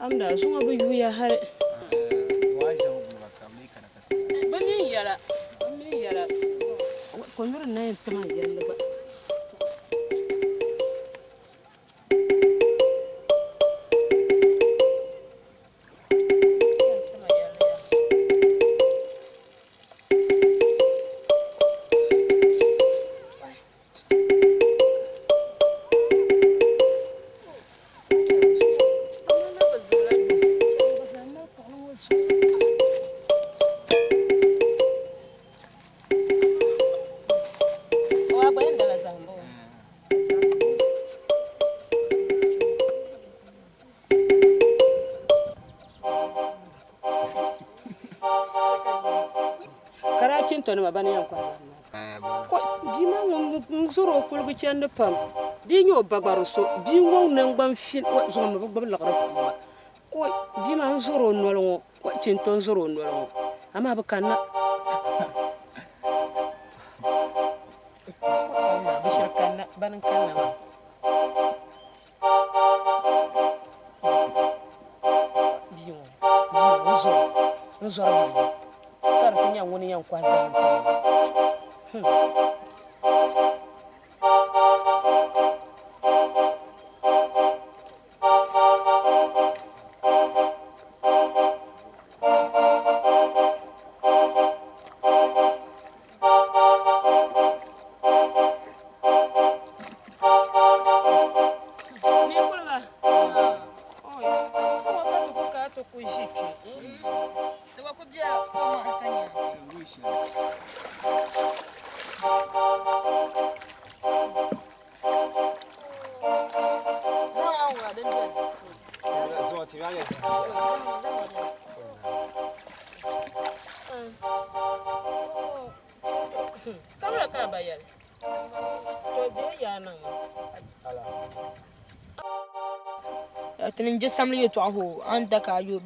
Amda zuŋɔ bi yuuya hali. Bɛ mi yɛla, bɛ mi yɛla. Konyuri n na yɛn tim a yɛlli gba. Karachi n-tɔnima bani yɛn kɔhi zahim maa. Ko bia maa ŋun n zɔri o kuligi chandi pam di yi nyɛ o ba gba di so bia ŋɔ naŋgban fili o zuɣu mi bi gbubi liɣiri pam gba ko bia maa n zɔri o noli ŋɔ ko chintɔ n zɔri o noli ŋɔ amaa bi kanna bi shiri kanna bani n kanna maa. Bia ŋɔ bia ŋɔ n zɔri n zɔri bia ŋɔ ka di ti nyɛ ŋuni yɛn kɔhi zahim ti ma hmm. Kabila ka a ba yɛli, To bee yaa niŋ ma? Ti ni je samli yɛtɔɣa hoo, a ni da ka a yo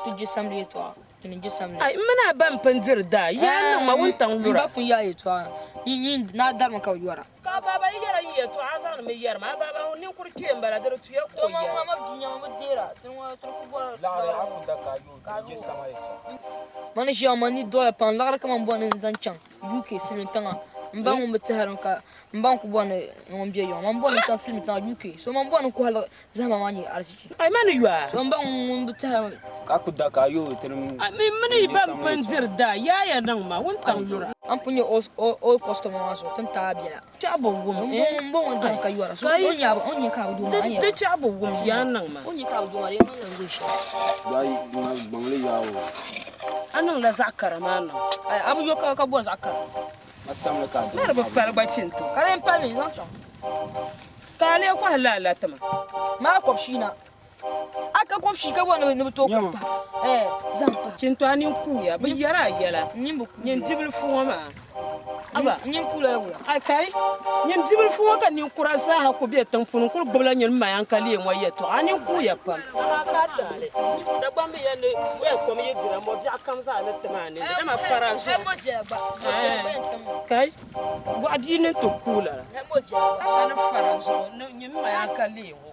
ti je samli yɛtɔɣa, ti ni je samli. Ai, m mini a ba m-pun diri daa, yaa niŋ ma wuntaŋ lura. M ba pun yaa yɛtɔɣa, ni a darimi ka bɛ yɔra. Ka a baaba yi yɛra yi yɛtɔɣa, a zaŋdi mi yɛri ma, a baaba ŋun ninkuri kpee m-bala, di di tuya ka o yɛli. Ma bia nyama bi deera, ti ni ku bɔri Laɣiri a ku da ka a yo ti ni je sama yɛtɔɣa. Man ʒiya man ni doya pam liɣiri ka man bɔri ni n zaŋ chaŋ UK silimiin tiŋa m ba ŋun bi tɛhiri n ka m ba n-ku bɔri ni ŋun be yiŋa man bɔri ni n chaŋ silimiin tiŋa UK so man bɔri ni n kɔhi zahima maa nyɛ arizichi Ai ma ni yo a. So m ba ŋun bi tɛhiri Ka ku da ka a yo ti ni A mi mini yi ba m-pun diri daa yaaya niŋ ma wuntaŋ lura. A ni pun nyɛ old customer maa zuɣu ti ni taai biɛla. Chɛɣu bi wum eh. M ba ŋun diri ka yɔra so o ni nya ka a bi doo maa a ni Di chɛɣu bi wum yaa niŋ ma. O ni nya ka a bi doo maa di yɛn niŋla n guli shɛli. Gbaŋli yaa o. A niŋla zaɣ kara maa niŋ. Ai a bi yo ka bɔri zaɣ kara. A samli ka a Na di bi pali gba chinto. Ka di yɛn pali mi zaŋ chaŋ. Ka a lee kɔhi lala ti ma. Maa kɔbishii na. A ka kɔbishii ka bɔri ni bɛ tooi kɔbi pahi. Eh, zaŋ pahi. Chinto a nini kuuya, bɛ yɛri a yɛla. N nini bi kuuya. Nyin bibilifu ŋɔ maa. Aba. N nini kuula wula. Ai kai, nyin bibilifu ŋɔ ka ninkura zaaha ku be tiŋ puuni n-kuli gbubila nyin mayanka lee ŋɔ yɛtɔɣa. A nini kuuya pam. Amaa ka a taali. Dagbamb bi yɛli ni waya kom yi dira mɔ biɛɣu kam zaa ni tim a nini. Dama fara zuɣu. Kai, bɔɣu bia ni ti kuui lala. A ni fara zuɣu ni nyin mayanka lee ŋɔ.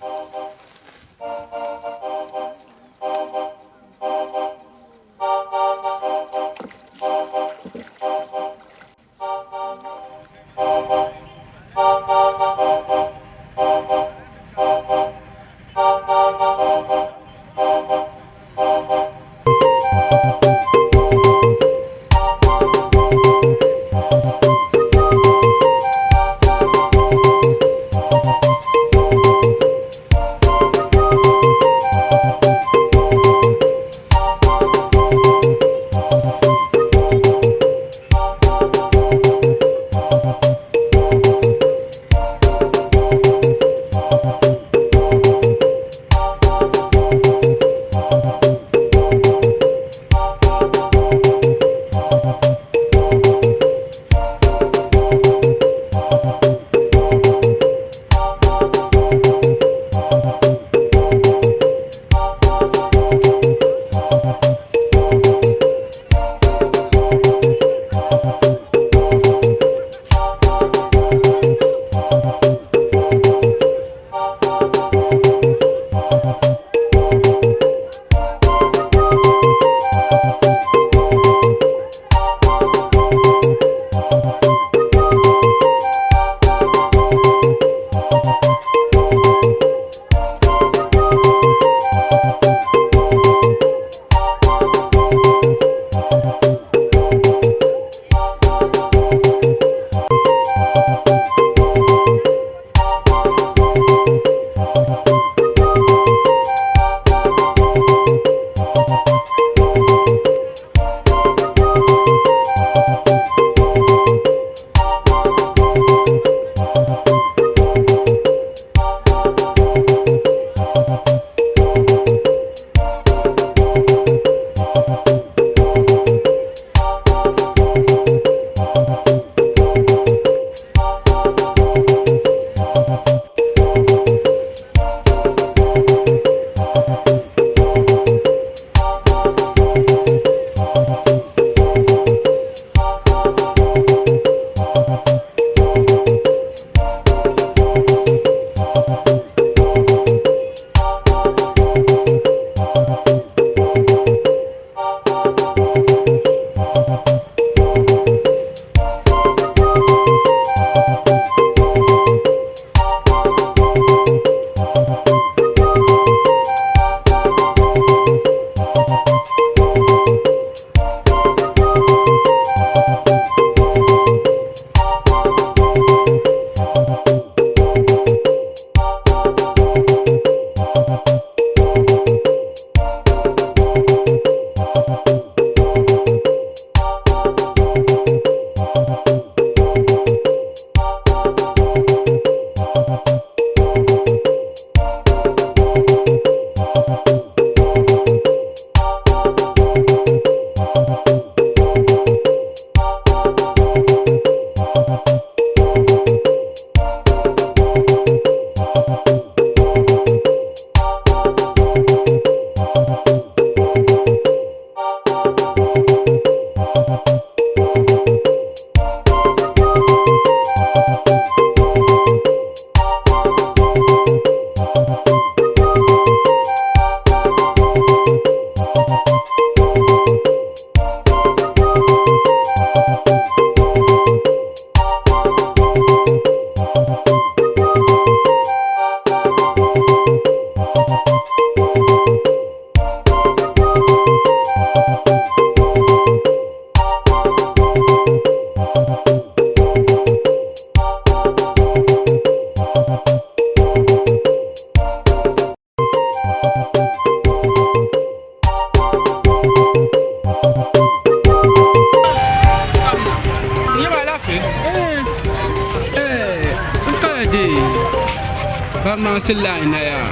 Kpaŋsi line na yaa.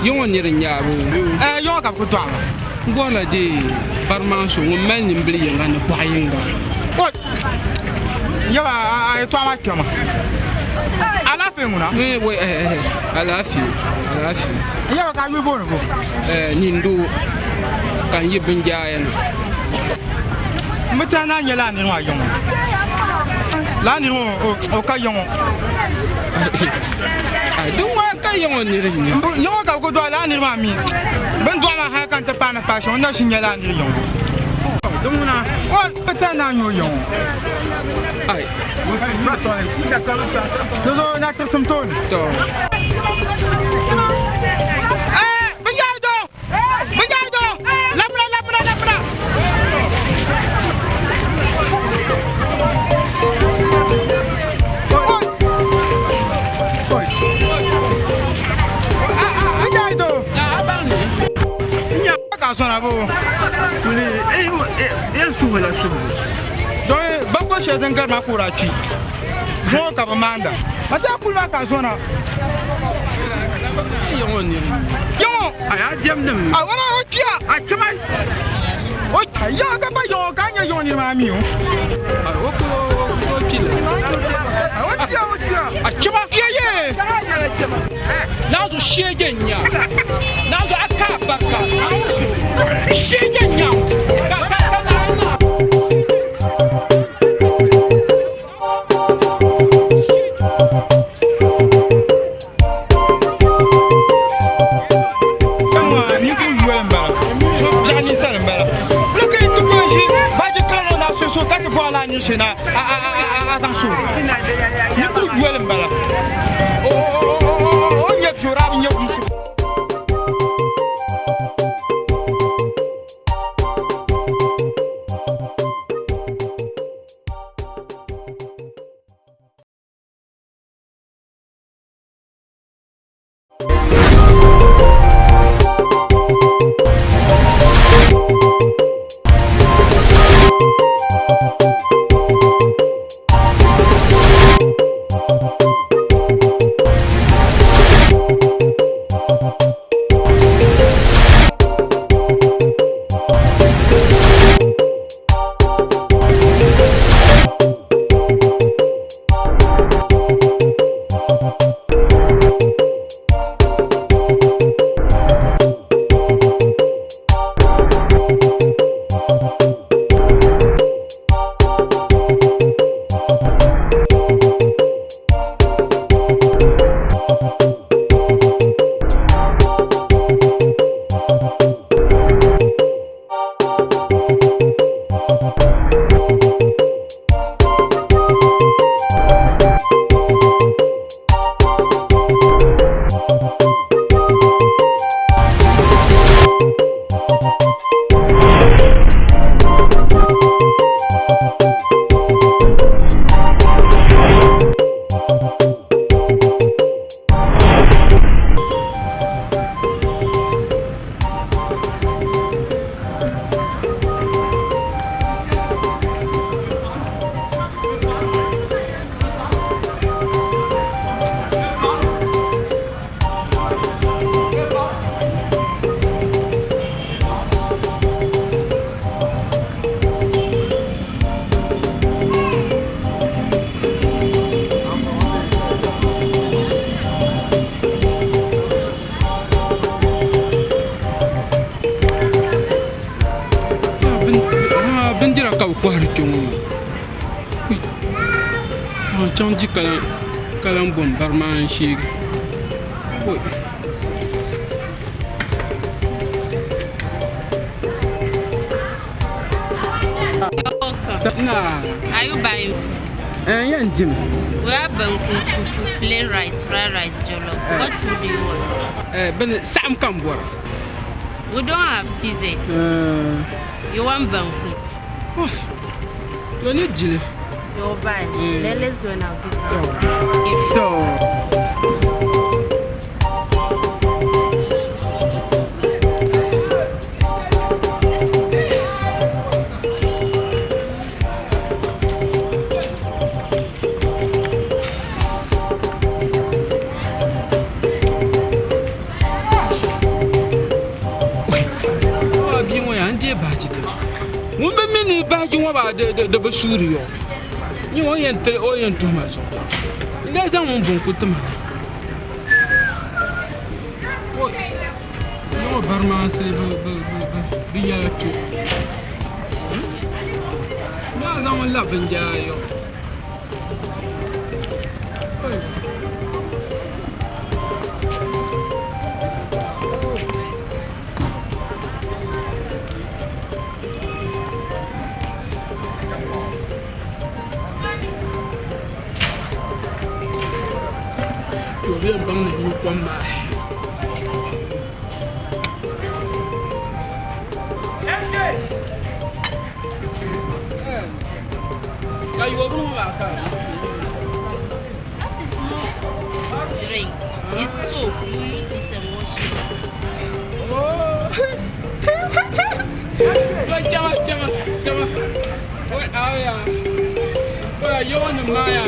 Yi ŋɔ niri n-nyɛ a boo? Eh, yi ŋɔ ka bɛ ku dɔɣi ma. N bɔrila dee barimaŋ so ŋun mali nimbili yiŋga ni bɔɣu yiŋga. Oi! Yaba, a yɛtɔɣa maa kpɛma. Alaafee ŋuna? Eh, wai, eh, eh, alaafee, alaafee. Yaba, ka a yuli booni bo? Eh, nindoo, ka n yi binjaaya na. M bi tɛhi ni a nyɛ lala niri maa yiŋɔ. Lala niri ŋɔ o ka yiŋɔ. Din ŋɔ ka yiŋɔ niri n-nyɛ. Yiŋɔ ka bɛ ku dɔɣi lala niri maa mi. Bɛ ni dɔɣi ma hali ka n ti paai ni paai shɛm, o na shiri nyɛ lala niri yiŋɔ. Din ŋuna. O bi tɛhi ni a nyɛ o yiŋɔ. Ai. Dinzuɣu na tirisi tooni. Tɔ. Eh, Binjaado! Binjaado! Labina, labina, labina! Binjaado! Ka sɔna bo. Tuli, eh, suhu la suhu. Don banko shɛli din gari ma ka o daa kpi. Zuŋɔ ka bɛ maanda. A ti a kuli maa ka a zɔna. Yiŋɔ niri. Yiŋɔ. A yaa diɛmdi mi. A wala o kpiya. A chima. O yiŋɔ ka pa yiŋɔ ka a nyɛ yiŋɔ niri maa mi o. O ko o kpila. O kpiya o kpiya. A chima. Kpiya ye. Naazu sheje nya. Naazu a ka barka. Sheje nya. Ka ka ka na na. Kama ni ku yoli n bala. So biɛɣu ninsali n bala. Bila ka yi ti ku ʒi baaji karili na so so ka ti bɔhi laa niri shee na a a a a a zaŋ so. Ni ku yoli n bala. O o o o o o nyɛ piɛri a bi nyɛ kumsi. Bindira ka bɛ kɔhiri kpe ŋɔ maa. Chaŋ di ka lan bom bari maa n-sheegi. Welcome. Are you buying food? Eh, yan dimi. We have banku, fufu, plain rice, fried rice, jollof. What food do you want? Eh, bini saɣim ka n bɔra. We don't have TZ. You want banku? Oh, to ni dili. You'll buy. Then let's go now. Give you. To. ŋɔ maa di bi suuri yɔ nyɛ o yɛn tili o yɛn tuhi ma zuɣu n lee zaŋ ŋun bɔn ku ti ma na ŋɔ barimaasi bi yɛla to naa zaŋ ŋun labi binjaa yɔ. Yɛn baŋ ni nyu kom maa. Ka yobu maa ka. That is not drink. It's soap. You use it and wash it. Oh. Chama chama chama. Oi aya. Oi yo ni maya.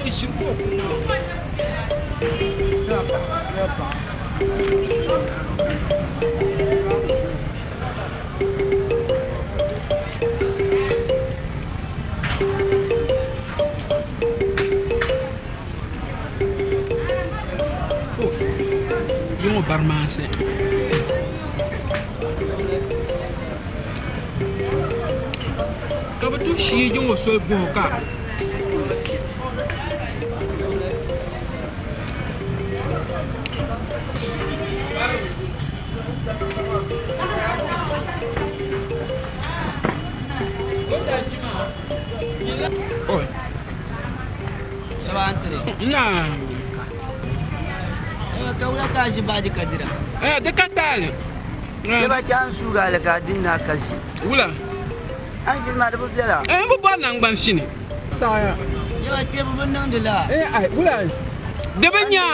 Oi shiru. Yung barmanse. Ka bi tu shii yung soli boho ka. Oi. Na. Ka wula ka ʒi baaji ka dira. Di ka taali. Di ba chaŋ suugali ka di na ka ʒi. Wula. An ʒini maa di bi biɛla. N bi bɔri nangbani fini. Saaya. Di ba kpɛbu bi niŋdi la. Ai wula. Di bi nya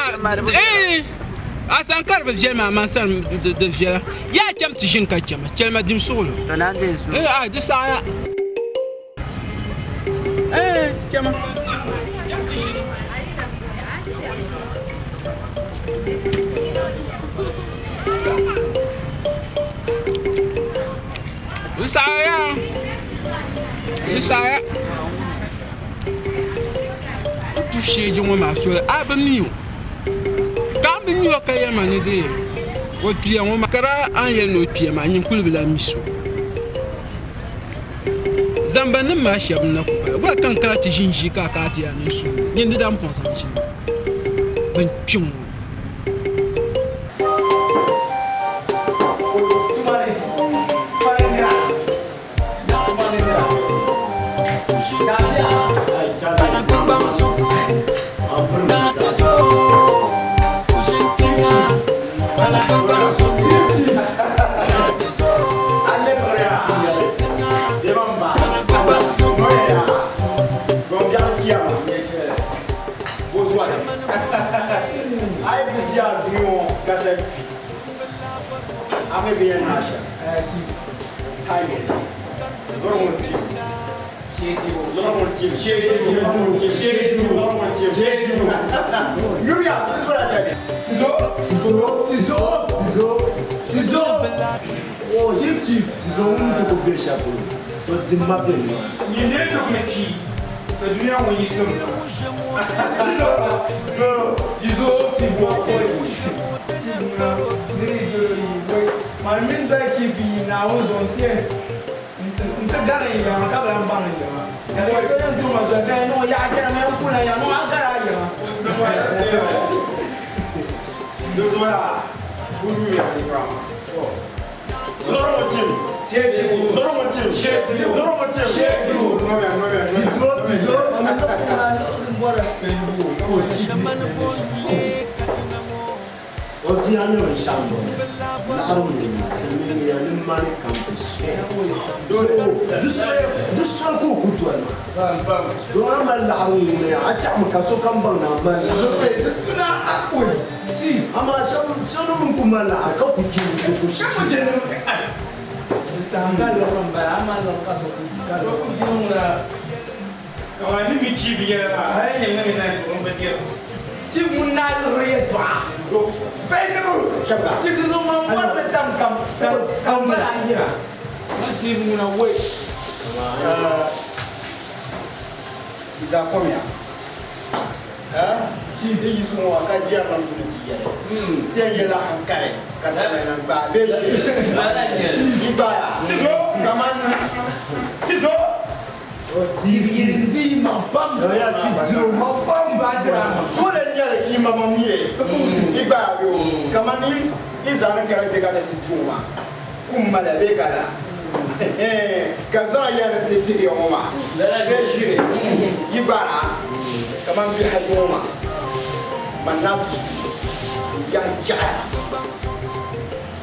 a san ka di bi viɛli maa man sani di viɛla. Yaa cham ti ʒini ka chama chɛlima dim suɣulo. To naan deei suugi. Ai di saaya. Chama. Saya. Saya. Tu shee ŋɔ maa soli a bi mi o ka bi mi o ka yɛlima ni di o kpiya ŋɔ maa kara an yɛli ni o kpiya maa nyin kuli bi lahi mi so zamba nim maa shɛba na ku bala wula kan kana ti ʒin ʒii ka a kana ti yaa ni su nyin di daa pɔŋ zaŋ ʒini bin kpi ŋɔ. Yi zaa komiya. Di yiɣisi ŋɔ ka jɛri niŋ ti ni ti yɛli. Ti yɛn yɛlila hankali ka tɛmɛ na gbaai bee yi gbaaya kaman Tizo. Dole n-nyɛli ka yi mama mi yi gbaaya bee o kaman yi zaa ni kara kpe ka ti ti di o maa kum mali bee ka lala ka zaŋ ya ni ti dihi ŋɔ maa bee ʒiri yi gbaara kaman bihi ayi ŋɔ maa man naa ti su yahi yaɣaya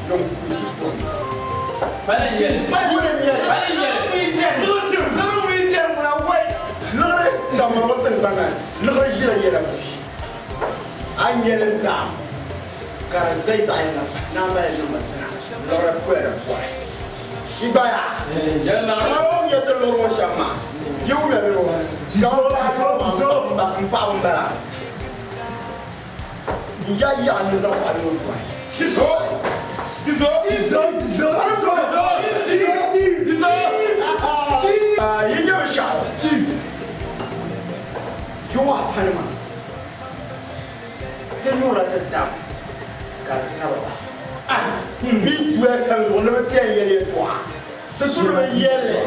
niŋ ti pɔi. Dole n-nyɛli liɣiri dambaraba tiŋgbani liɣiri ʒila yɛla buyi a nyɛli daam ka di zai zaɣ yini na mali niŋ sina liɣiri pɔla di pɔri yi gbaya kamar o yɛ ti liɣiri ŋɔ shɛm maa yi wumya mi o kamar n paɣaba n bala n ya yaɣa ni zaŋ paɣa ni o pɔri. Tizo. Tizo. Tizo, tizo, tizo, tizo, yi nyɛ binshaɣu yi ŋɔ afanima ti nyurila ti dam ka di zabiri ba bi duya fɛm zuɣu ni bi ti yɛn yɛli yɛltɔɣa ti tuni bi yɛlli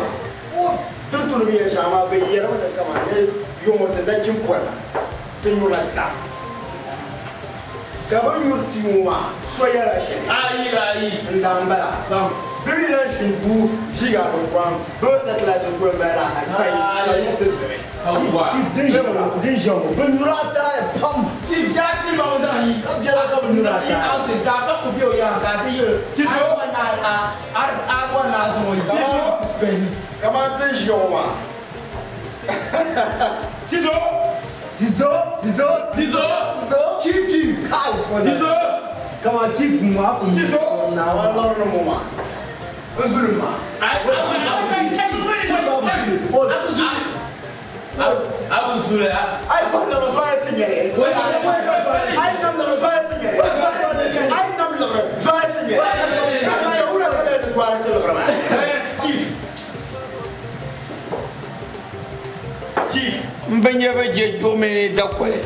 ti tuni bi yɛli shɛŋa maa bi yɛlimi ni kaman ni yuŋɔ ti nachin pɔri ti nyurila dam ka bi nyuri tii ŋɔ maa so yɛla shɛli Ayi ayi. n daa n bala bi mi lan ʒini duu viiga bi kɔŋ bi bi sɛtilasi kuli n bala la a kpayi ka yuŋ ti zimi. Din ʒiya ŋɔ bi nyuri ataaya pam. Ka biɛla ka bi nyuri ataaya. Kaman ti ʒiya ŋɔ maa. Tizo. Tizo, tizo, Tizo. tizo. Chief chief. Tizo. Kama chief mu a kun. Tizo. Naawuni lɔri ni ŋɔ maa n zuli maa. Abu zuli a. Ai kɔhi liɣiri zoyasi nyɛli. Ai nam liɣiri zoyasi nyɛli. Ai nam liɣiri zoyasi nyɛli. Ka wula ka bɛ ni zoyasi liɣiri maa. Chief. Chief. N bi nyɛ bi je juɣu mini dakoli.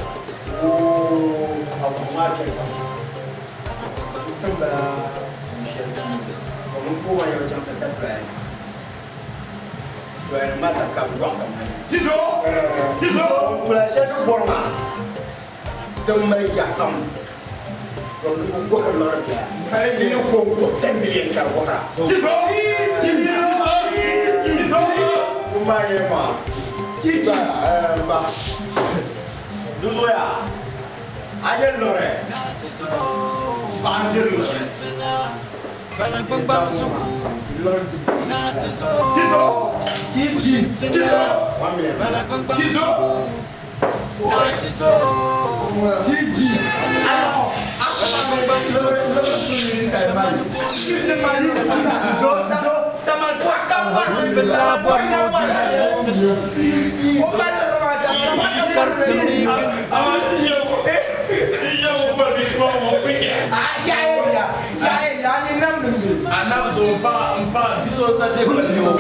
Ooo a kum maa viɛli pam. N tim bala tuun shɛli puuni ka ŋun ko maa yɛli chaŋ ti da doya ni. Doya ni maa ta ka bi yɔɣi ka mali. Tizo. Tizo. Kula shɛli ti bɔri maa din mali yaɣa pam ka bi gɔhiri liɣiri doya. Di ni ko n ko 10 million ka di gɔhira. Tizo. Tizo. Ŋun maa yɛli maa. Ba ba. Duzuya. A nyɛ lɔri. Paɣa n diri shɛli. Tizo. Tizo. 1 million. Tizo. Chief chief. Tizo, tizo. A n'a bɛ sɔn n pa n pa biso sa de kɔli o.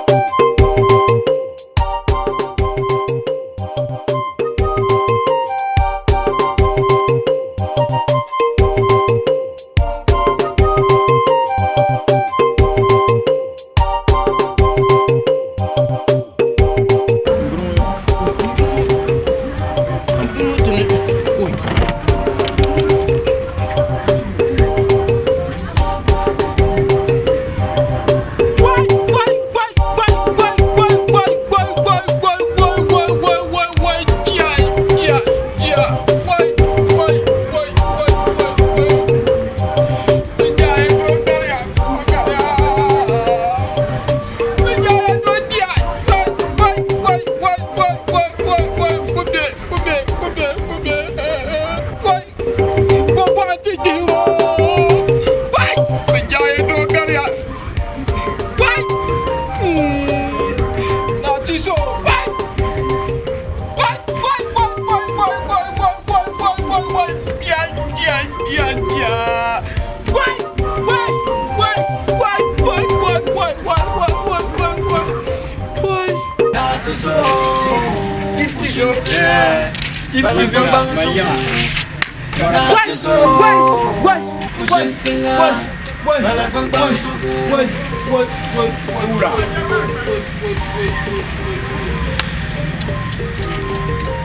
Thank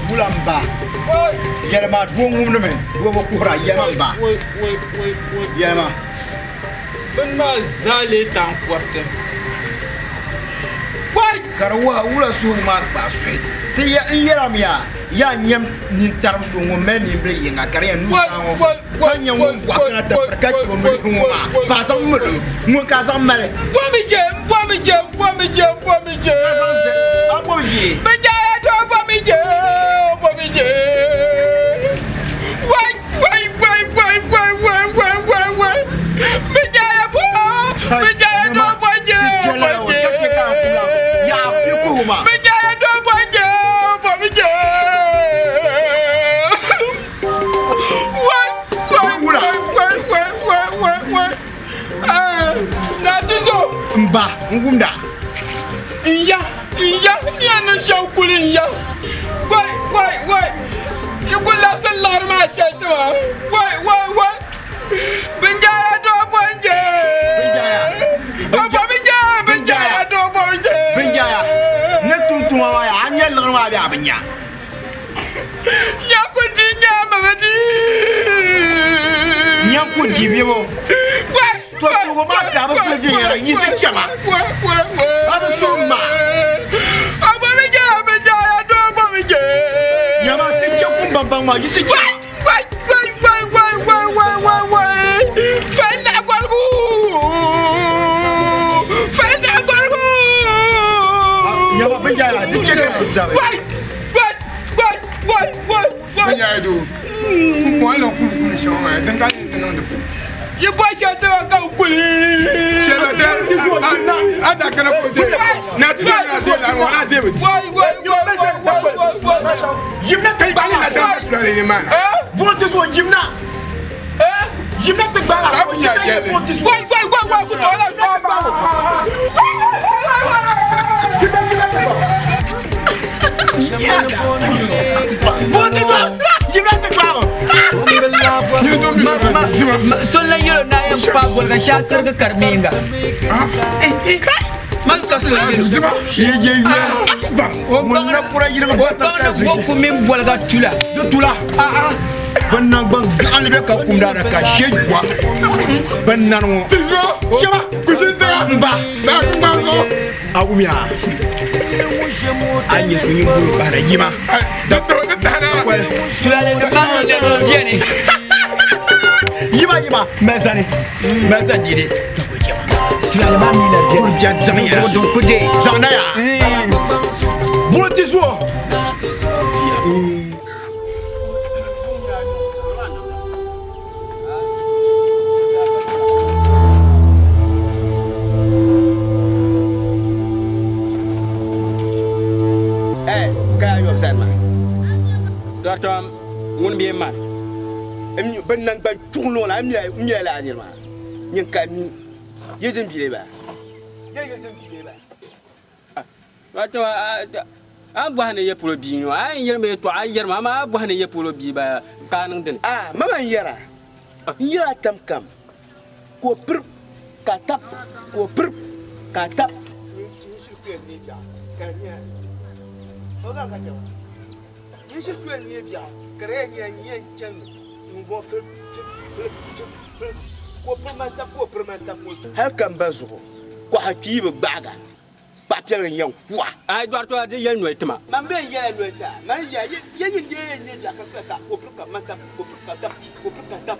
Wula m-ba yɛlima doo ŋumdimi doo bi kuhira yɛlima m-ba yɛlima Bini maa zaa lee taŋkɔriti. Ka di wuhi wula suhigu maa kpahi suhi ti ya n yɛlimi yaa yaa nyam nintaribu so ŋun mali nimbili yiŋga ka di yɛn nuu saa ŋɔ ka nyɛ ŋun bɔɣi kana ti piri ka chɛ o nuhi ŋɔ maa pa a zaŋ mali o ŋun ka a zaŋ mali Bomi je, bomi je, bomi je, bomi je. Ka zaŋ zali a bomi je. Binjaya to bomi je, bomi je. Wai, wai, wai, wai, wai, wai, wai, wai, wai. Binjaya bo, binjaya to bo je, bo je. Binjaya to bo je, bomi je. Wai, wai, wai, wai, wai, wai, wai, wai. Ah, na ti zo. N ba, n wumda. N ya, n ya, n ya ni shɛm kuli n ya. Wai, wai, wai. Yi ku labisi liɣiri maa shɛli ti ma. Wai, wai, wai. Binjaya doo bo n je. Binjaya. Bo mi je, binjaya doo bo n je. Binjaya. Ni tum tuma maa yaa, a nya liɣiri maa bee a bi nya? Nya ku di nya ma bi di. Nya ku di bebo. Wai, To suhigu maa ka a bi pili viɛnyɛla yiɣisi chɛma. A bi suhi ma. A bo mi je, binjaya doo bo mi je. Nyama ti chɛ kum baŋbaŋ maa yiɣisi chɛma. Wai, wai, wai, wai, wai, wai, wai, wai. Fɛn naɣigɔligu. Fɛn naɣigɔligu. Nyama binjaya ti chɛ ka bi zabi. Wai, wai, wai, wai, wai, wai. Binjaya doo, n kɔŋ la kuli kuli shɛŋa maa din ka yɛn ti niŋ di puuni. Yi bɔ shɛli ti ma ka n kuli. Shɛli ti a daa kana ko te na ti na ti na wala te bi. Wai, wai, wai, wai, wai, wai, wai. Yimna ka yi Bani na ta sulali ni maa. Bɔn ti zo yimna. Yimna ti gbaala. A bi nya jɛli. Wai, wai, wai, wai, ku tɔɔ la tɔɔ ba. Bɔn ti zo yimna ti gbaala. So la yɛlo na yɛn pa boliga shɛli sirigi karimiinga man ka so la yɛlo Ye ye ye. Mun na kura yirigi o bɔta ka baŋdi zigi. boku mini boliga tula Di tula. Bɛ naŋgban gaɣali bɛ ka kumda na ka she gwa. Bɛ nani ŋɔ. Shɛba. N ba. A wumiya. A nyɛ so nyin bolo bahira yima. tulale ni maa ni biɛni Yima yima. Mɛ zani. Mɛ zani didi. tulale maa mi la biɛni Bolo bia zaŋ ya. dun ku de Zaŋ na ya. Bolo ti zuɣu. Eh, kaya yob zan ma. Dɔkta ŋun bɛ man. Bi nangban chuɣu noo la, n miya la niri maa. Nyin ka mi. Ye din bile ba. Ye ye din bile ba. Dɔkta a bɔhi ni ye polo bia ŋɔ a yɛn yɛlimi yɛltɔɣa a yɛrimi amaa a bɔhi ni ye polo bia ba ka a niŋ dini. Ah, mama n yɛra. N yɛra tam kam. Ko pir ka tap, ko pir ka tap. Hali ka n ba zuɣu kɔha kpii bi gbahiga paɣa piɛlli n yɛn kuɣa. Ai dɔkta di yɛli noli tima. Man bɛ n yɛla noli ta man ya ye yin de ye nye ja ka ka ta ko pir ka man tap ko pir ka tap ko pir ka tap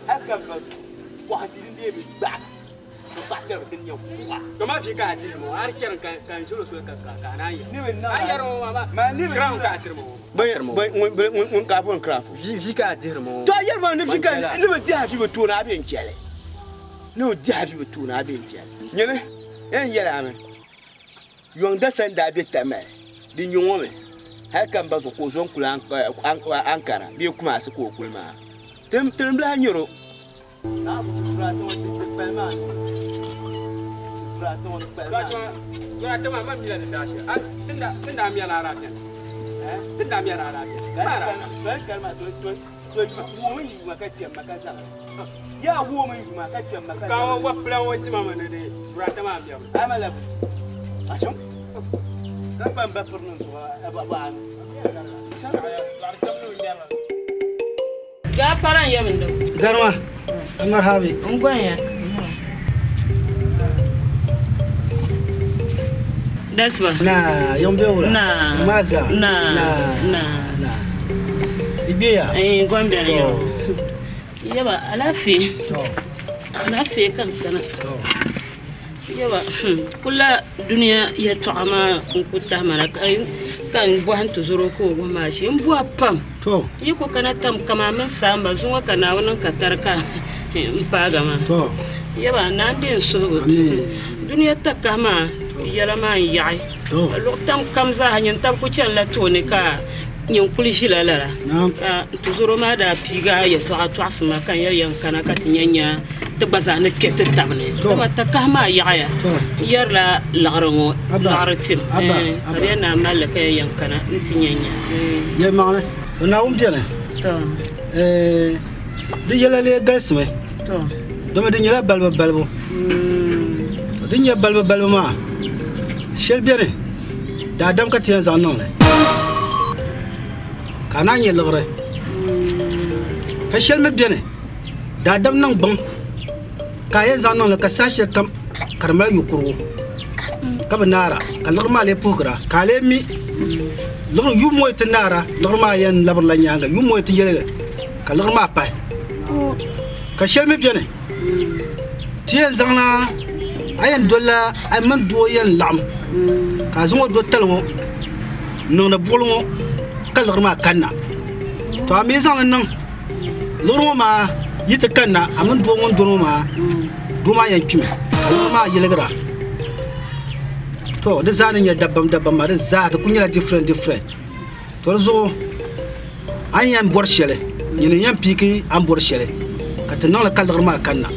hali ka n ba zuɣu kɔha kpii din dee bi gbahiga ka paɣa piɛlli din yɛn kuɣa. To ma fi ka a tiri mo a chɛri ka ka n zolo soli ka ka ka naan yɛ. Ne bɛ na A yɛri mo ma Ma ne bɛ crown ka a tiri mo. ŋun ka bɔn crown. Vi ka a dihiri mo. To a yɛri ma ni fi ka ne bɛ dihi a fi bi tooni a bɛ n chɛli ne bɛ dihi a fi bi tooni a bɛ n chɛli nyini n yɛli a mi yɔŋ da sani daa bɛ tamali di nyɛ ŋɔ mi hali ka n ba zuɣu ka o zo n kuli Ankara bee Kumasi ka o kuli maa tinim bilahi nyɛro. Dɔkta ma mila ni daa shɛli a tinda tinda mila ara biɛni. Ti daa mɛri a daa bɛ. Yaa woomi yuma ka kpɛm ma ka Ka wa pila ŋɔ tima mi ni di durata maa mɛbu. Ama la acham ka pa n ba piri niŋ zuɣu a ba ba anu. Gaafara n yɛ bin doo. Garima, marhabi. N gonya. Dasba. Na, yom be wula. Na. Maza. Na. Na. Na. Na. Igbeya. Eh, gombeli yo. Yaba alaafee. Alaafee ka n kana. Yaba kula duniya yɛltɔɣa maa n ku tahi ma na ka n bɔhi n tuzoro ka o wuhi ma shee n bɔhi pam. To. Yi ku kana tam kaman mini saamba zuŋɔ ka Naawuni niŋ ka tari ka n paaga maa. To. Yaba naa n deei n suhigu. Duniya takahi maa yɛla maa n yaɣi. Ka luɣ tam kam zaaha nyin tab ku chanila tooni ka nyin kuli ʒila lala. Ka n tuzoro maa daa piigi a yɛltɔɣa tɔɣisi ma ka n yɛli yɛn kana ka ti nya nya ti gba zaa ni kpe ti tab ni. Dama takahi maa yaɣiya. N yɛrila liɣiri ŋɔ, liɣiri tim. Ka bɛ yɛn naan mali li ka yɛn yɛn kana nti nya nya. Yɛlimaŋli, to Naawuni beni. Di yɛla lee galisimi, dama di nyɛla balibu balibu. Di ni nyɛ balibu balibu maa, shɛli beni daadam ka ti yɛn zaŋ niŋ li ka a naan nyɛ liɣiri, ka shɛli mi beni daadam niŋgbuŋ ka a yɛn zaŋ niŋ li ka saha shɛli kam ka di mali yukurigu ka bi naara ka liɣiri maa lee puhigira ka a lee mi liɣiri yubu ŋɔ yi ti naara liɣiri maa yɛn labirila nyaaŋa yubu ŋɔ yi ti yɛligi ka liɣiri maa pahi ka shɛli mi beni ti yɛn zaŋla a yɛn dolila a mini doo yɛn laɣim ka a zaŋ o do tali ŋɔ n-niŋdi buɣili ŋɔ ka liɣiri maa kanna to a mi zaŋli niŋ liɣiri ŋɔ maa yi ti kanna a mini doo ŋun doli ŋɔ maa doo maa yɛn kpimi ka liɣiri maa yiligira to di zaa ni nyɛ dabam dabam maa di zaa di kuli nyɛla different different to di zuɣu a ni yɛn bɔri shɛli nyini n yɛn piiki a ni bɔri shɛli ka ti niŋli ka liɣiri maa kanna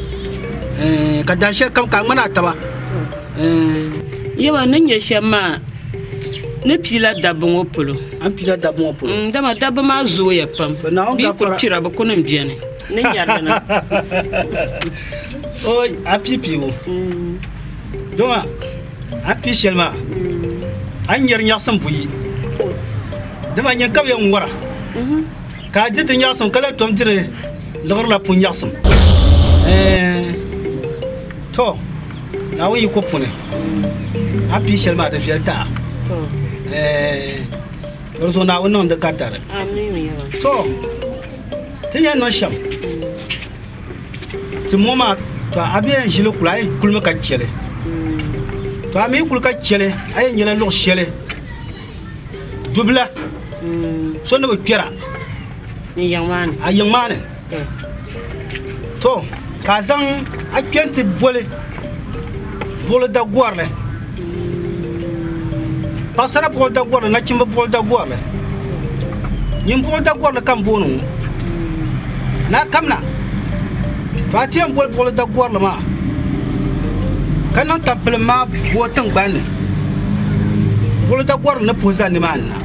ka dahin shɛli kam ka a ŋmani a taba Yaba ni nyɛ shɛm maa ni piila dabba ŋɔ polo. A ni piila dabba ŋɔ polo. Dama dabba maa zooya pam. Bɛ yi kuli kpira bɛ kuni m-beni. Ni nyari li na. Oi, a pii piibu. Dama a pii shɛli maa, a ni nyari nyaɣisim buyi. Dama nyini ka bɛ yɛn wara, ka a diri di nyaɣisim ka lahi tom diri liɣiri la pun nyaɣisim. To, Naawuni yiko puuni, a pii shɛli maa di viɛli ti a. Di zuɣu Naawuni niŋ di ka dari. To, ti yɛn niŋ shɛm, ti ŋɔ maa, to a bi yɛn ʒili kuli, a yɛn kulimi ka chɛli. To a mi kuli ka chɛli, a yɛn nyɛla luɣ shɛli dubila so ni bi kpɛra a yiŋ maa ni. To ka a zaŋ a kpɛ n-ti boli buɣili dagɔrili paɣisara buɣili dagɔrili nachimba buɣili dagɔrili nyin buɣili dagɔrili ka m booni ŋɔ ni a kamina to a ti yɛn boli buɣili dagɔrili maa ka niŋ tampilim maa booi tiŋgbani ni buɣili dagɔrili ni puhi zani nimaani na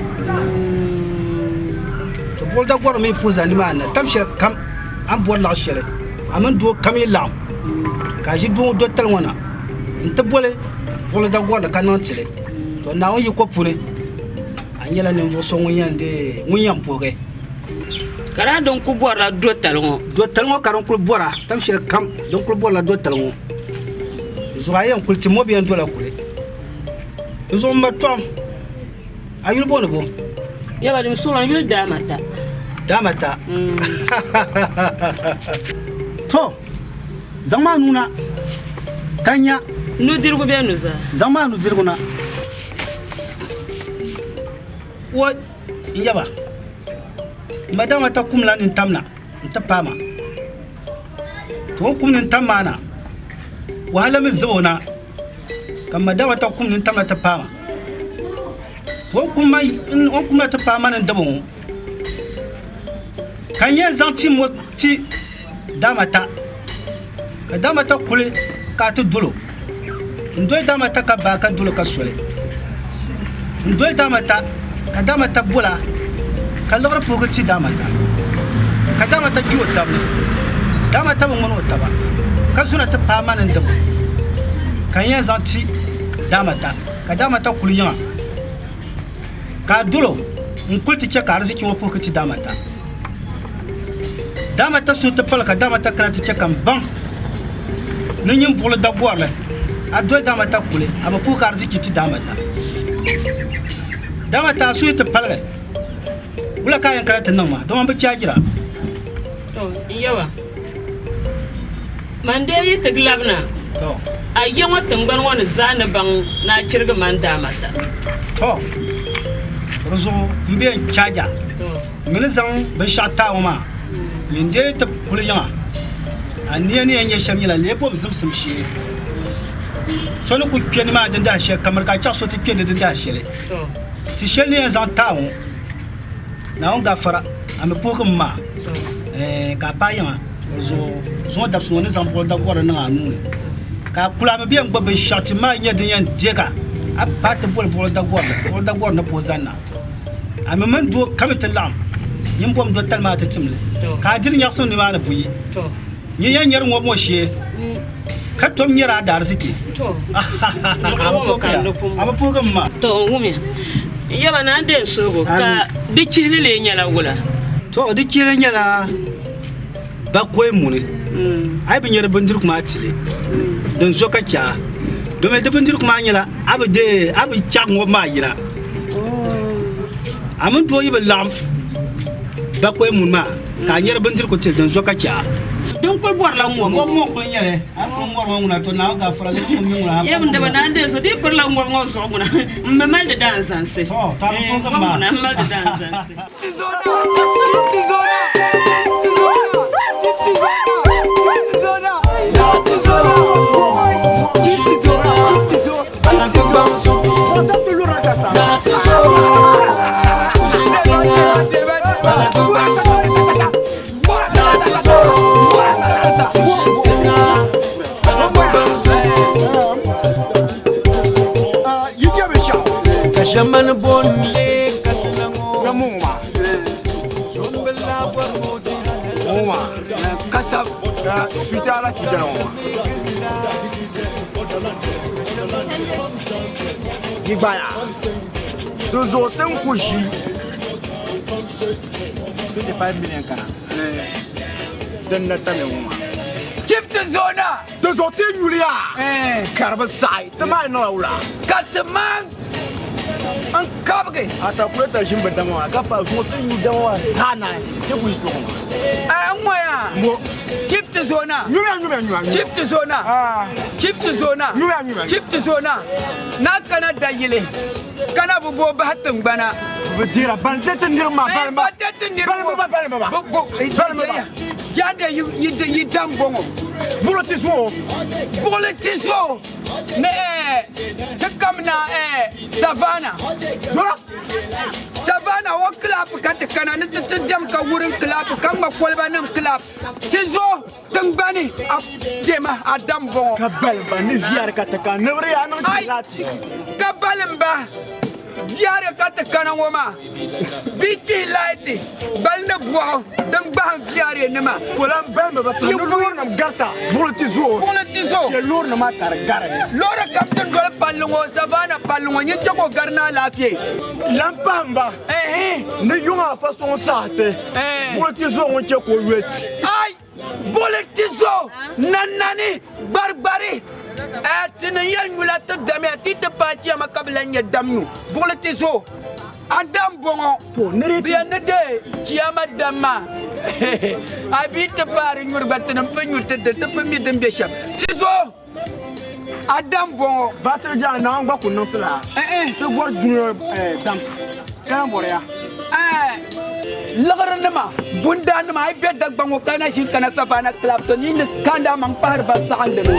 To buɣili dagɔrili mi puhi zani nimaani na tam shɛli kam a ni bɔri laɣ shɛli a mini doo kam yi laɣim ka a ʒi doo ŋɔ do tali ŋɔ na nti boli buɣili dagɔrili ka niŋ ti li to Naawuni yiko puuni a nyɛla ninvuɣ so ŋun yɛn deei ŋun yɛn puhigi. Ka daa din kuli bɔrila do tali ŋɔ. Do tali ŋɔ ka din kuli bɔra tam shɛli kam din kuli bɔrila do tali ŋɔ zuɣu a yɛn kuli ti mo bɛ yɛn dola kuli di zuɣu m ma tɔɣim. A yuli booni bo? Yaba din suɣila n yuli Daamata. Daamata. To, zaŋm a nuu na ka n nya. Nudirigu bee nuzaa? Zaŋm a nudirigu na. Woi, n yaba, m ma Daamata kumla nintam na nti paai ma. To o ni kum nintam maa na, wahala mi zib o na. Ka m ma Daamata kum nintam na ti paai ma. O ni kum na ti paai ma ni n daba ŋɔ, ka n yɛn zaŋ tim ŋɔ ti Daamata, ka Daamata kuli ka a ti dol o. N doli Daamata ka baai ka dol o ka soli. N doli Daamata. Ka daamata bola ka liɣiri puhigi ti daamata, ka daamata kpi o tab ni. Daamata bi ŋmani o taba, ka zona ti paai ma ni n dimo, ka n yɛn zaŋ ti daamata, ka daamata kuli yiŋa, ka a dol o n-kuli ti chɛ ka ariziki ŋɔ puhigi ti daamata. Daamata suhu ti pali ka daamata kana ti chɛ ka m baŋ ni nyin buɣili dagɔrili, a doli daamata kuli, a bi puhigi ariziki ti daamata. Daamata a suhu ti paligi, wula ka a yɛn kana ti niŋ ma dama m bi chaajira? To, n yaba, man dee yi ti labina, a ya ŋɔ tiŋgbani ŋɔ ni zaa ni baŋ ni a chirigi man daamata. To, di zuɣu m bi yɛn chaaj a. M mi ni zaŋ binshɛɣu ti a ŋɔ maa, nyin dee ti kuli yiŋa. A nia ni yɛn nyɛ shɛm nyɛla lee bom zimsim shee. So ni ku kpe nimaa dindahi shɛli, ka miri ka a chaɣ so ti kpe ni dindahi shɛli. Ti shɛli ni yɛn zaŋ ti a ŋɔ, Naawuni gafara, a mi puhigi m ma, ka a paai yiŋa. Di zuɣu zuŋɔ dabisi ŋɔ ni zaŋ buɣili dagɔrili niŋ a nuu ni, ka a kuli a mi bi yɛn gbubi binshɛɣu ti maa nyɛ din yɛn deeg a, a paai ti boli buɣili dagɔrili, buɣili dagɔrili ni puhi zani na. A mi mini doo kam ti laɣim, nyin bom dotali maa ti tim li, ka a diri nyaɣisim nimaani buyi. Nyin yɛn nyari ŋɔbu ŋɔ shee, ka tom nyari a daariziki. A bi puhigi m ma. To n wumya. N yaba ni a ni deei n suhigu, ka di chihili lee nyɛla wula? To di chihili nyɛla bakɔi muni. A yi bi nyari bindirigu maa tili, din zo ka chɛ a. Domi di bindirigu maa nyɛla a bi deei, a bi chaɣi ŋɔbu maa yina. A mini doo yi bi laɣim bakɔi muni maa, ka a nyari bindirigu tili, din zo ka chɛ a. Din kuli bɔrila ŋɔbu. Ŋɔbu ŋɔ n-kuli nyɛ li. A yi kuli ŋɔri ŋɔ ŋuna, to Naawuni gaafara li ŋun mi ŋuna a Yɛm daba naan deei so, di yi pirila ŋɔbu ŋɔ zuɣu ŋuna, m mi mali di daanzansi. To, to a bi puhigi Ŋɔbu maa. ŋuna, m mali di daanzansi. Yi gbaya di zuɣu ti ni ku ʒi 25 million kana din na tamya ŋɔ maa. Chief ti zoona. Di zuɣu ti nyuliya ka di bi saɣi ti maa niŋla wula. Ka ti maa n kabigi. A calculator ʒini bi dama maa ka pa zuɣu ti nyu dama maa zaa naai ti ku ʒi zuɣu maa. N ŋɔya. Chief ti zoona. Nyumiya nyumiya nyumiya. Chief ti zoona. Chief ti zoona. Nyumiya nyumiya. Chief ti zoona. Naa kana dayili kana bi booi bahi tiŋgbana. Bi dira ban ti ti niriba maa balimba. Ban ti ti niriba. Balimba balimba ba. Balimba ba. Jaande yi dam bɔŋɔ. Buɣili ti zuɣu. Buɣili ti zuɣu ni ti kamina Savannah. Dora. Savannah o club ka ti kana ni ti ti diɛm ka wurim club ka ŋma koliba nim club ti zuɣu. Tiŋgbani a jema a dam bɔŋɔ. Ka balimba ni viɛri ka ti kana ni bɛ di yaa niŋ ti laati. Ka balimba viɛri ka ti kana ŋɔ maa bɛ tihi laati bali ni bɔɣu din gbahim viɛri nima. Polan balimba ba pahi ni loorinima garita buɣili ti zuɣu. Buɣili ti zuɣu. Chɛ loorinima maa ka di gari. Loori kam din doli palli ŋɔ Savannah palli ŋɔ nyin chɛ ka o gari ni alaafee. Lan pahimba ni yuŋ afa suŋ saɣiti buɣili ti zuɣu ŋun chɛ ka o yoli kpi. Ai! Buɣili ti zo nannani gbarigbari ti ni yɛn nyula ti damiya ti ti paai chiama ka bi lan nyɛ dam nyu. Buɣili ti zo a dam bɔŋɔ bɛ yɛn ni deei chiama dam maa a bi ti paai di nyuri gba ti ni pun nyu ti di ti pun mi din be shɛm. Ti zo a dam bɔŋɔ. Baasiri Jaa Naawuni gba ku niŋ ti laa ti bɔri dunia dam ka na bɔri ya. Liɣirinima, bundaannima, a yi be Dagbaŋ ŋɔ ka na ʒini kana Savannah Club to ni ni kandi a maŋ kpahiri ba saɣindi ni.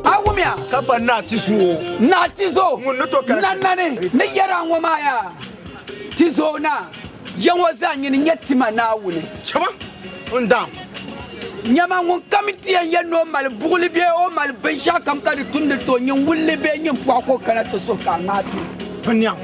A wumya? Ka pa Naa Tizo. Naa Tizo. Ŋun ni to kari. Nannani ni yɛri a ŋɔ maa yaa, Tizo naa, ya ŋɔ zaa nyini nyɛ tima Naawuni. Chama n daam. Nyama ŋun kam ti yɛn yɛli ni o mali buɣili bee o mali binshɛɣukam ka di tumdi ti o nyin wulli bee nyin pɔɣu ka o kana ti suhi ka a ŋmaai ti. Bɛ niɛm.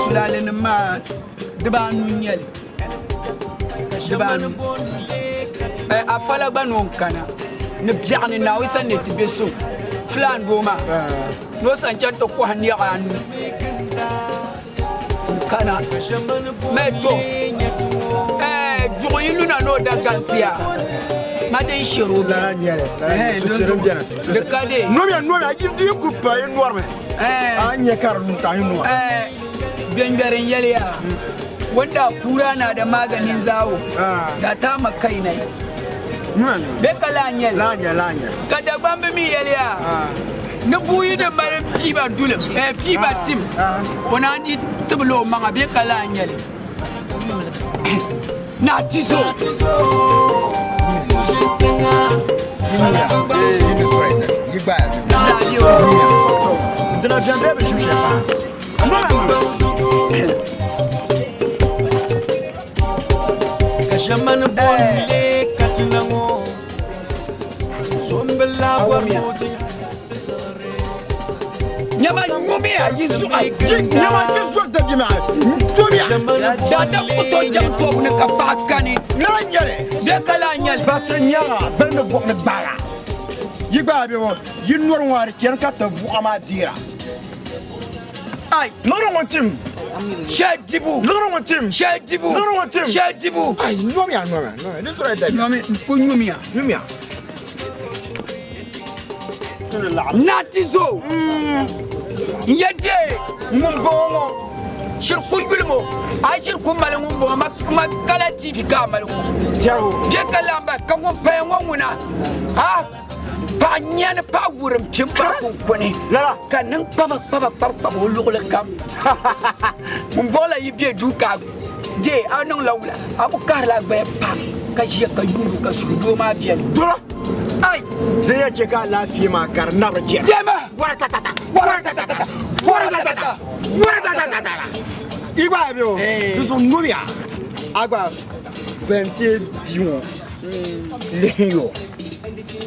Tulaalenima maa dibaanu n-nyɛ li. Dibaanu. Afala gba ni o kana ni biɛɣu ni Naawuni sani ni ti be so Fulaan doo maa ni o sani chani ti kɔhi niɣi anu n-kana mali to duɣu yi luna ni o da galisiya ma din shiri o di ka de. Nomiya nomiya yi ku pa yi nɔrimi a nyɛ ka di lu ka yi nɔri. Gbɛngbɛri n yɛliya wanda kura na da maganin zawo da ta ma kai nai be ka la nyɛli ka Dagbambi mi yɛliya ni buyi di mali fiiba dulim fiiba tim o naan di tibili o maŋa be ka la nyɛli na ti zo. Nyama ŋumiya yi zuɣu. Nyama yi zuɣu dabi maa tomiya. Daadam ku tooi chaŋ tɔbu ni ka paɣa kani. Lala nyɛli. Bɛ ka lahi nyɛli. Basiri nyaŋa bɛni ni buɣu ni gbaara. Yi gbaai bɛ ŋɔ yi nɔri ŋɔ di chani ka ti buɣa maa deera. Ai. Liɣiri ŋɔ tim. Shɛli dibu. Liɣiri ŋɔ tim. Shɛli dibu. Liɣiri ŋɔ tim. Shɛli dibu. Ai nomiya nomiya nomiya di zuɣu dabi. Nomi ku ŋumiya. Ŋumiya. Nati zo. N yɛ dee ŋun bɔŋɔ ŋɔ shiri ku yulimo a shiri ku mali ŋun bɔŋɔ ma kala TV ka a mali ŋɔ bɛ ka lamba ka ŋun paya ŋɔ ŋuna ha paɣa nyani paɣa wurim pim paɣa kunkuni ka niŋ kpaba kpaba kpaba kpaba o luɣuli kam ŋun bɔŋɔ la yi bɛ duu ka dee a niŋ la wula a ku kahirila gbaya pa ka ʒiya ka yuuni ka suhudoo maa bɛni. Ai! Di ya chɛ ka alaafee maa ka di nabiri jɛra. Jɛma! Waratatata! Waratatata! Waratatata! Waratatata! I gba bɛ o, di zuɣu nomiya a gba bɛn ti bia ŋɔ lihi yo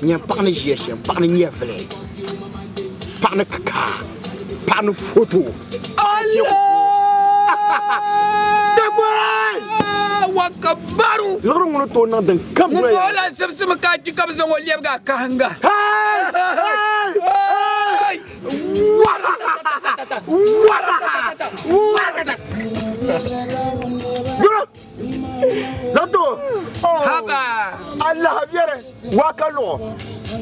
nyɛ paɣa ni ʒiya shɛm, paɣa ni nyɛvili, paɣa ni kikaa, paɣa ni foto. Wakabaru! Liɣiri ŋuni tooi niŋ din kam Ŋun doya. bɔŋɔ la zibisimi ka a kpi ka bɛ zaŋ o lɛbigi a kahinga. Zato! Haba! Alaha biɛri waa ka luɣu.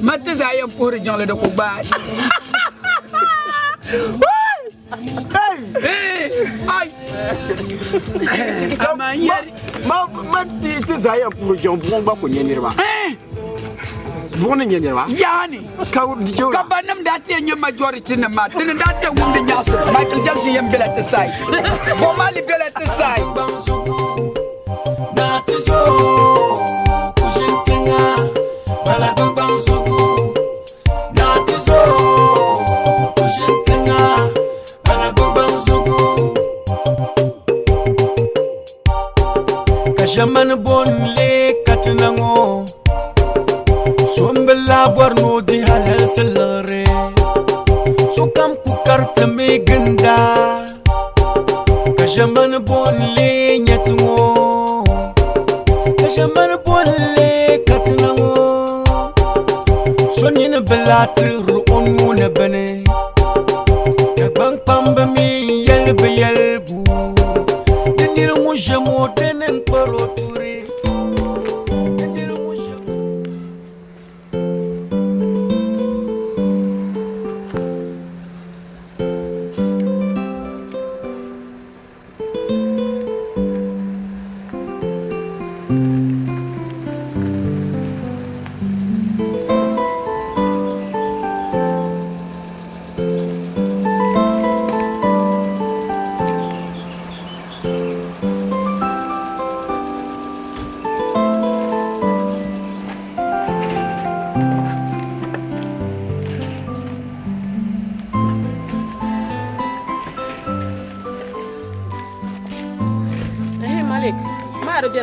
Ma ti zaa yɛn puhiri jiŋli di ku gbaai. Ai! Amaa n yɛri. Ma ma ti ti zaa yɛn puhiri jiŋ buɣum gba ku nyɛ niriba. Buɣum ni nyɛ niriba. Yaani. Ka Ka bannim daa ti yɛn nyɛ majority nim maa tini daa ti yɛn wumdi nyaɣisim Michael Jackson yɛn bela ti saai Bob Marley bela ti saai. Ka ʒɛmani booni katina ŋɔ so n bi lahi bɔri ni o di halalisi liɣiri sokam ku karitimi ginda ka ʒɛmani booni nyɛti ŋɔ ka ʒɛmani booni katina ŋɔ so nini bi lahi tiri o nuu ni bini ka gbankpamba mi yɛli bi yɛligu di niri ŋun ʒɛm o dini n kpari o turi.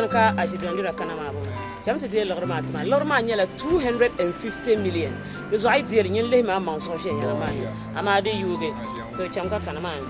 chani ka a ʒi dɔndira kana maa bɔŋɔ. Cham ti deei liɣiri maa ti ma. Liɣiri maa nyɛla 250 million. Di zuɣu a yi deei li, nyin lihimi a maŋ zuɣu viɛnyɛla maa ni. Amaa di yuugi, to cham ka kana maa ni.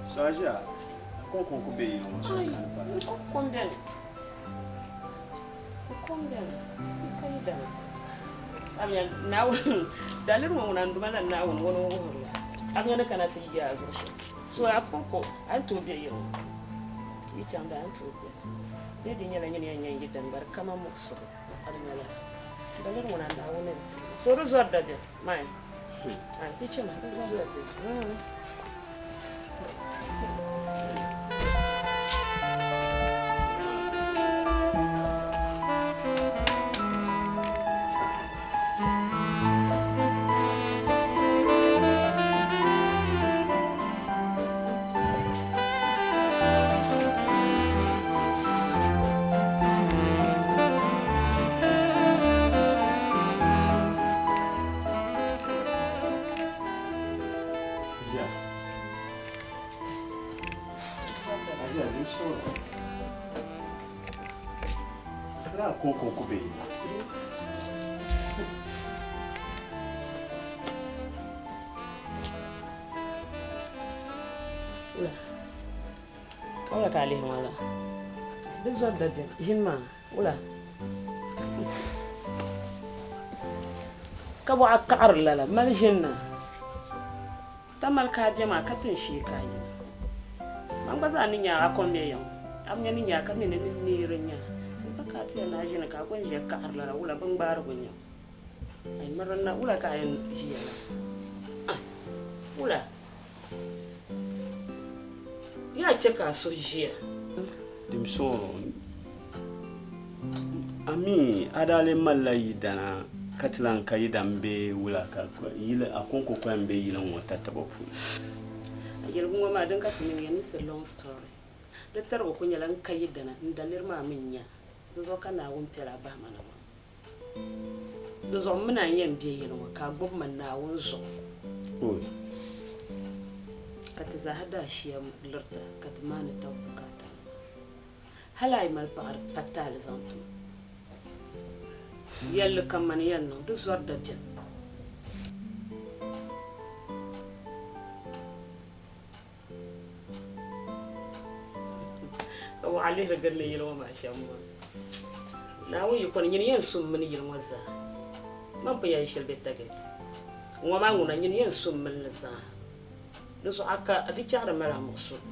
So a ʒiya kom ku be yili ŋɔ so kani pala. Kom beni. Kom beni. Ka yi dana. Abinya Naawuni daliri ŋɔ ŋuna n-duma la Naawuni ŋuni n-wuhiri la. Abinya ni kana ti yi a zuɣu shɛm. So a kɔŋko a ni tooi be yili ŋɔ. Yi chaŋ daa a ni tooi be. Bee di nyɛla nyini yɛn nya n-yi dani gba di kama muɣisigu. A di nyɛla daliri ŋuna Naawuni n-ti. So di zɔri dabiɛm. Mai. Ai ti chɛ ma di zɔri dabiɛm. Wula ka a lihi ŋɔ la? Di zɔri dabiɛm ʒini maa wula ka bɔɣa kaɣiri lala mali ʒini na Tamali ka a bɛ maa ka ti n shee ka a yina. Man gba zaa ni nya a kom bɛ ya ŋɔ. A bi nya ni nya ka mi ni ni neeri n nya. N pa ka a ti yɛn na ʒini ka a gba n-ʒiya kaɣiri lala wula bingbaarigu n-nyɛ o. Ai miri na wula ka a yɛn ʒiya la? Ah! Wula? Yaa chɛ ka a suhu ʒiya. Dimsɔŋ, a mi a daa lee malila yidana ka ti lan ka yidan bee wula ka yili a kɔŋko ka yɛn be yili ŋɔ tatabo puuni? A yɛligu ŋɔ maa din ka ti niŋ ya ni it's a long story. Di tarigu kuli nyɛla n ka yidana n daliri maa mi n-nya di zuɣu ka Naawuni piɛla a bahi ma na maa. Di zuɣu m mi na n-yɛn be yili ŋɔ ka a gbubi ma Naawuni zuɣu. Ka ti zaaha daa shia lirita ka ti maani tab bukaata nima. Hal a yi mali paɣiri pa taali zaŋ ti ma. Yɛlli kam mani yɛn niŋ, di zɔri dabiɛm. Ka waɣa lihiri gili ni yili ŋɔ maa shɛm maa. Naawuni yi kɔni, nyini yɛn su m mini yili ŋɔ zaa. Man pun yɛn shili bɛ target. Ŋɔ maa ŋuna, nyini yɛn su m mini li zaa. Di zuɣu a ka a di chaɣiri mali a muɣisigu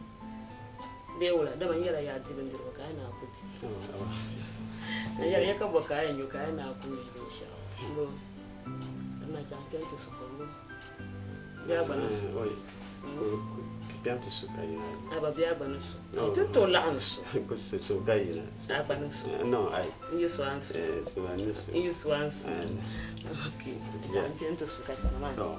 bee wula? Dama n yɛla yaa di bindirigu ka a yi naan ku di. N yɛla ya ka bɔ ka a yɛn nyu ka a yi naan ku nyu binshɛɣu. Mbo, di na chaŋ kpɛm ti su kom mbo. Bɛ a gba ni su. Kpɛm ti su ka yina. A ba bɛ a gba ni su. Ai ti tooi laɣim su. Ku su su ka yina. A gba ni su. No, ai. N yi su a ni su. Su a ni su. N yi su a ni su. A ni su. Ok. Chaŋ kpɛm ti su ka chana maa. To.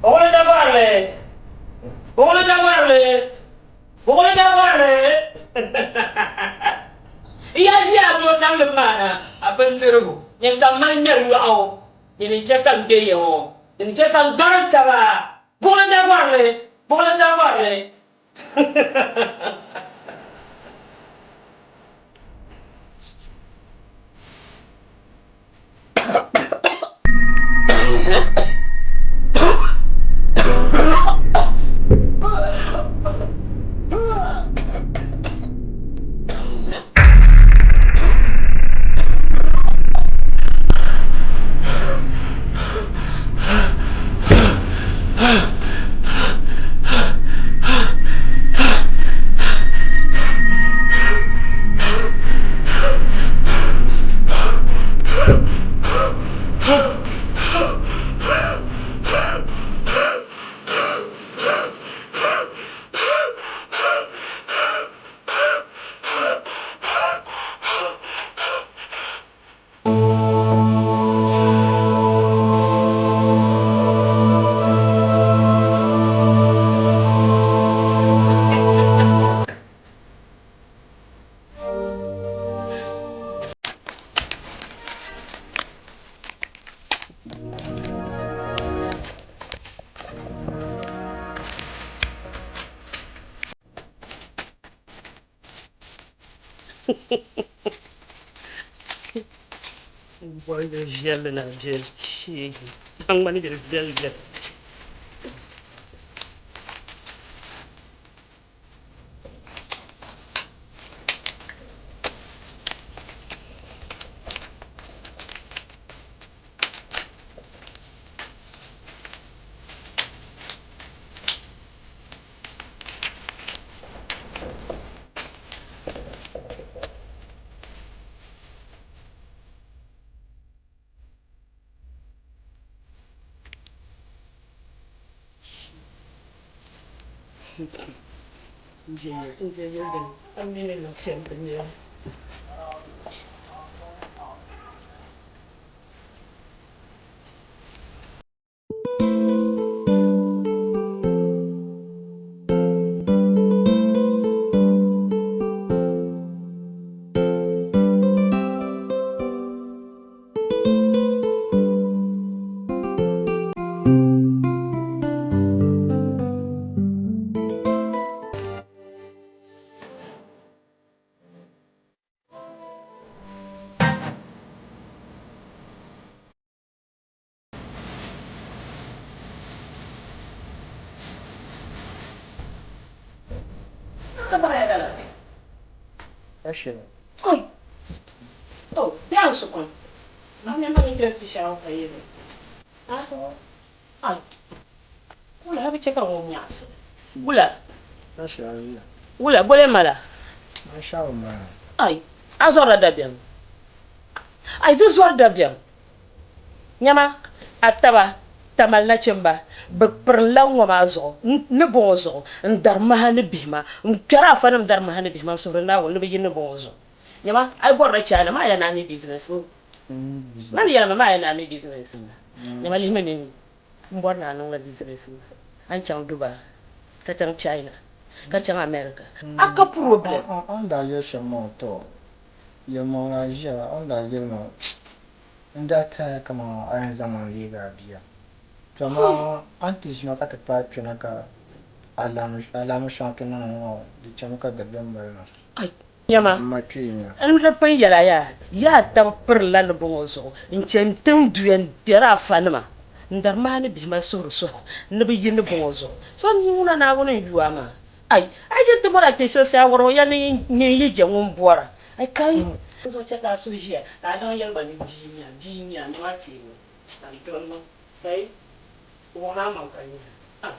Buɣuli dabarili! Buɣuli dabarili! Buɣuli dabarili! N ya ʒiya a doo tamlim maa na, a bindirigu, nyini ka m mali ŋmɛri yɔɣu, nyini n-chɛ ka m be ya ŋɔ, nyini n-chɛ ka n gari taba. Buɣuli dabarili! Buɣuli dabarili! Bɔri yili viɛlli na viɛli sheegi. A ŋmani yili viɛlli viɛlli. Oi. Oh, danso kon. Ma mi ti shɛŋa ka yɛli. Ai. Wula bi chɛ ka ŋun nyaɣasi. Wula. Wula bole mala. Ai, a zɔrila dabiɛm. Ai di zɔri dabiɛm. Nyama a taba Tamali nachimba bɛ pirinla ŋɔ maa zuɣu ni bɔŋɔ zuɣu n dari maha ni bihi maa n kpɛri afanim dari maha ni bihi maa n suhuri Naawuni ni bɛ yi ni bɔŋɔ zuɣu. Nyama a yi bɔrila China maa ya naai mi business mani yɛlima maa ya naai mi business nyama lihimi nini m bɔri ni a niŋla business maa a ni chaŋ Dubai ka chaŋ China ka chaŋ America a ka problem. A ni daa yɛli shɛm maa tɔ yɛlimaŋli a ʒiya a ni daa yɛli ma N daa tɛhiya kaman a yɛn zaŋ ma n-leeg a bia. Tɔ amaa a ni ti ʒi ma ka ti paai kpe na ka alaama shɛŋa ti niŋ ŋɔ, di chami ka dabiɛm mali ma. Nyama, M ma kpee nya. N di pun yɛl a yaa, yaa tab pirila ni bɔŋɔ zuɣu n-chɛ n-tim duya n-kpɛri afanima n-dari maha ni bihi mali suhuri suha ni bɛ yi ni bɔŋɔ zuɣu. So ŋuna Naawuni n-yu a maa. Ai, a yi ti bɔra kpe so sai a wɔri o ya ni nyin yi je ŋun bɔra. Ai kai! N zuɣu chɛ ka a suhu ʒiya ka a daŋ yɛli ma ni bia n-nyɛ a, bia n-nyɛ a, nima teemi ka n doli ma. Kai! Wuɣim a maŋ ka nya. Ah!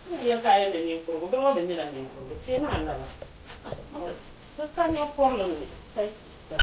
N ni yɛli ka a yɛn ni ninkurugu, bɛ ŋɔ mi nyɛla ninkurugu, teemi a naba. Ah! Bɛ ka ninkurili mi. Kai!